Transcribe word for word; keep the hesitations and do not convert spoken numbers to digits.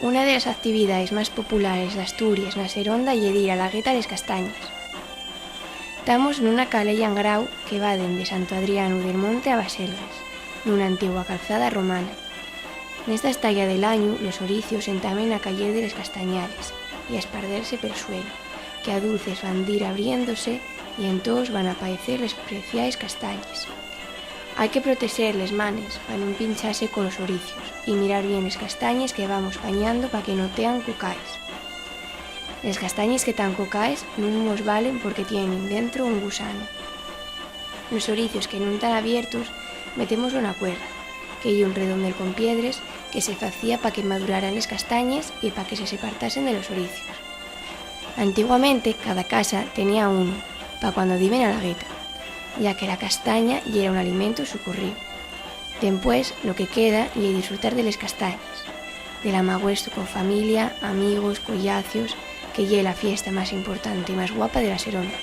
Una de les actividaes más populares d'Asturies na Seronda ye dir a la gueta les castañes. Tamos nuna caleya en grau que va dende Santu Adrianu del Monte a Baselgues, nuna antigua calzada romana. Nesta estaya del añu, los oricios entamen a cayer de les castañales y a esparderse pel suelu, que a dulces van dir abriéndose y entós van apaecer les preciaes castañes. Hai que protexer les manes pa nun pinchase colos oricios y mirar bien les castañes que vamos pañando pa que no tean cucaes. Les castañes que tán cocaes nun mos valen porque tienen dentro un gusanu. Los oricios que nun tán abiertos metémoslo na cuerra, que ye un redondel con piedres que se facía pa que maduraran les castañes y pa que se separtasen de los oricios. Antiguamente, cada casa tenía unu, pa cuando diben a la gueta, ya que la castaña yera un alimentu socorríu. Dempués, lo que queda ye disfrutar de les castañes, del amaguestu con familia, amigos, collacios, que ye la fiesta más importante y más guapa de la Seronda.